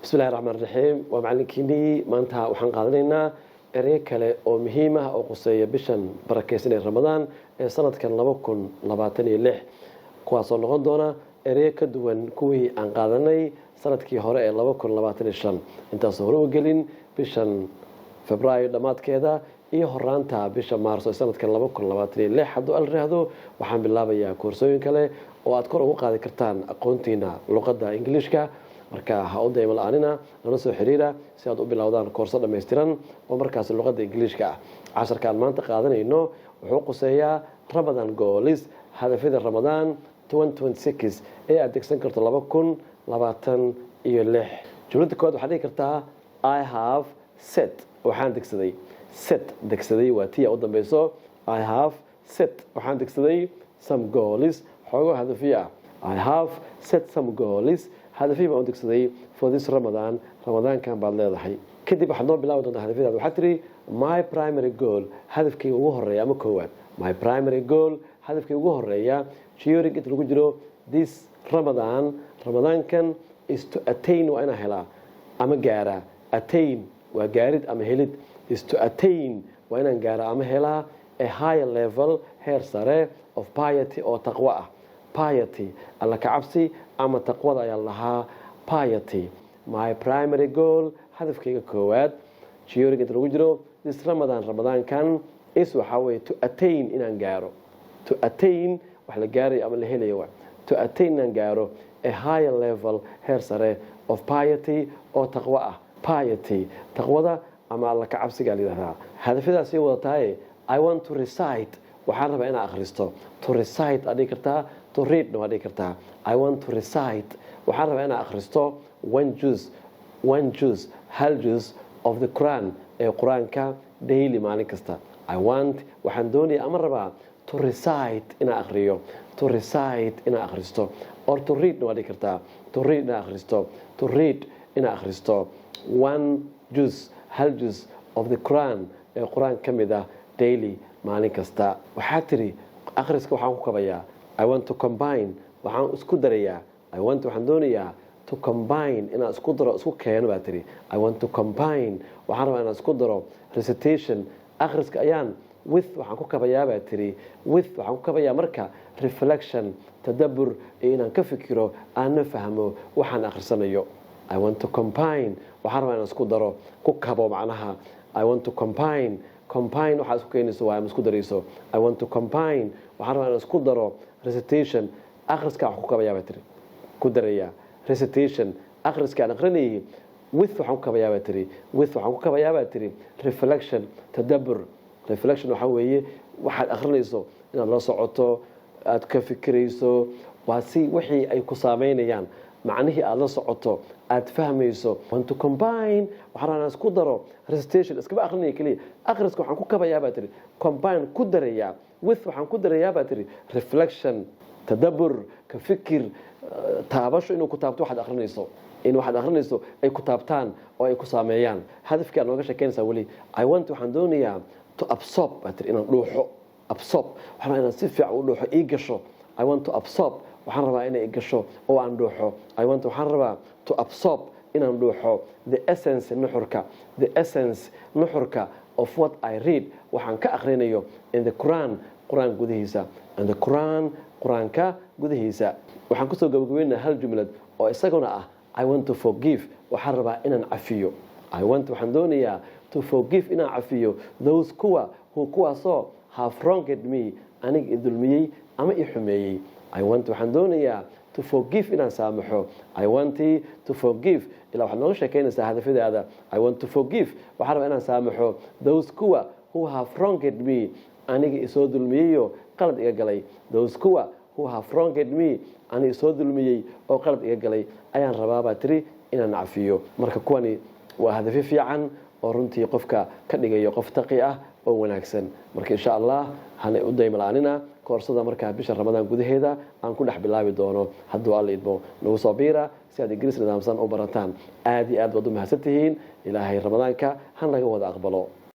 Bismillahi raxmaan raxiim. Waa macalinkiinii. Maanta waxaan qaadanaynaa erey kale oo muhiim ah oo quseeya bishan barakeysan ee Ramadaan ee sanadkan 2026, kuwaasoo noqon doona ereyo ka duwan kuwii aan qaadanay sanadkii hore ee 2025. Intaasoo hore u gelin, bishan Febraayo dhammaadkeeda iyo horaanta bisha Maarso ee sanadkan 2026, hadduu Alla raahdo, waxaan bilaabayaa koorsooyin kale oo aad kor ugu qaadi kartaan aqoontiina luqadda Ingiliishka. Marka ha u daymo la-aanina, nala soo xiriira si aad u bilowdaan koorso dhammaystiran oo markaas luqadda Ingiliishka ah. Casharka aan maanta qaadanayno wuxuu quseeyaa Ramadan goals, hadafyada Ramadaan ee aad degsan karto 2026. Jumladda koowaad waxaad dhihi kartaa "I have set", waxaan degsaday. Set, degsaday, waa tiya u dambeyso. I have set, waxaan degsaday, some goals, xoogo hadafyo ah. I have set some goals, hadafyo baan u degsaday, for this Ramadan, Ramadaankan baad leedahay. Kadib waxaad noo bilaabi doontaa hadafyadaada. Waxaad tiri "My primary goal", hadafkayga ugu horeeya ama koowaad. My primary goal, hadafkayga ugu horeeya, during, inta lagu jiro, this Ramadan, Ramadaankan, is to attain, waa inaan helaa ama gaaraa. Attain waa gaarid ama helid. Is to attain, waa inaan gaaraa ama helaa, a higher level, heer sare, of piety, oo taqwo ah. Piety, Alla kacabsi ama taqwada ayaa lahaa piety. My primary goal, hadafkayga koowaad, during, inta lagu jiro, this Ramadan, Ramadaankan, is, waxaa weye, to attain, inaan gaaro. To attain, wax la gaarayo ama la helayo. To attain, inaan gaaro, a higher level, heer sare, of piety, oo taqwo ah. Piety, taqwada ama Alla kacabsiga la yidhahdaa. Hadafyadaasay wadatahay. I want to recite, waxaan rabaa inaan akhristo. To recite aad dhihi kartaa, to readna waad dhihi kartaa. I want to recite, waxaan rabaa inaan akhristo, one juz, one juz, hal juz, of the Quran, ee Qur-aanka, daily, maalin kasta. I want, waxaan doonaya ama rabaa, to recite, inaan akhriyo. To recite, inaan akhristo, or to readna waad dhihi kartaa. To read, inaan akhristo. To read, inaan akhristo, one juz, hal juz, of the Quran, ee Qur-aan ka mid ah, daily, maalin kasta. Waxaa tiri akhriska waxaan ku kabayaa. I want to combine, waxaan isku darayaa. I want, waxaan doonayaa, to combine, inaan isku daro, isku keeno baa tiri. I want to combine, waxaan rabaa inaan isku daro, recitation, akhriska ayaan, with, waxaan ku kabayaa baa tiri, with, waxaan ku kabayaa marka, reflection, tadabur iyo inaan ka fikiro, aanna fahmo waxaan akhrisanayo. I want to combine, waxaan rabaa inaan isku daro, ku kabo macnaha. I want to combine. Combine, waxaad isku keenayso waa ama isku darayso. I want to combine, waxaan rabaa inaan isku daro, recitation, akhriska wax ku kabayaa baa tiri, ku darayaa, recitation, akhriska aan akhrinayay, with, waxaan ku kabayaa baa tiri, with, waxaan ku kabayaa baa tiri, reflection, tadabur. Reflection waxaa weeye waxaad akhrinayso inaad la socoto, aad ka fikirayso, waa si wixii ay ku saameynayaan, macnihii aada la socoto, aada fahmayso. Want to combine, waxaan rabaa inaan isku daro, recitation, iskama akhrinaya keliya, akhriska waxaan ku kabayaa baa tiri, combine, ku darayaa, with, waxaan ku darayaa baa tiri, reflection, tadabur, ka fikir, taabasho, inuu ku taabto waxaad akhrinayso, in waxaad akhrinayso ay ku taabtaan oo ay ku saameeyaan. Hadafkii aad nooga sheekeynaysaa weli. I want, waxaan doonayaa, to absorb baa tiri, inaan dhuuxo. Absorb, waxaan rabaa inaan si fiican u dhuuxo, ii gasho. I want to absorb, waxaan rabaa inay i gasho oo aan dhuuxo. I want, waxaan rabaa, to absorb, inaan dhuuxo, the essence, nuxurka, the essence, nuxurka, of what I read, waxaan ka akhrinayo, in the Quran, Qur-aan gudihiisa. In the Quran, Qur-aanka gudihiisa. Waxaan kusoo gabagabeynaa hal jumlad oo isaguna ah "I want to forgive", waxaan rabaa inaan cafiyo. I want, waxaan doonayaa, to forgive, inaan cafiyo, those, kuwa, who, kuwaasoo, have wronged me, aniga i dulmiyey ama i xumeeyey. I want, waxaan doonayaa, to forgive, inaan saamaxo. I want to forgive, ilaa waxaad nooga sheekeynaysaa hadafyadaada. I want to forgive, waxaan rabaa inaan saamaxo, those, kuwa, who have wronged me, aniga isoo dulmiyeyo qalad iga galay. Those, kuwa, who have wronged me, aniga isoo dulmiyey oo qalad iga galay, ayaan rabaabaa tiri inaan cafiyo. Marka kuwani waa hadafyo fiican oo runtii qofka ka dhigayo qof taqi ah oo wanaagsan. Marka insha Allah hana u dayma la-aanina koorsada markaa bisha Ramadaan gudaheeda aan ku dhex bilaabi doono, hadduu Alla idmo. Nagu soo biira si aad Ingiriis nidaamsan u barataan. Aad iyo aad baad u mahadsan tihiin. Ilaahay Ramadaanka ha naga wada aqbalo.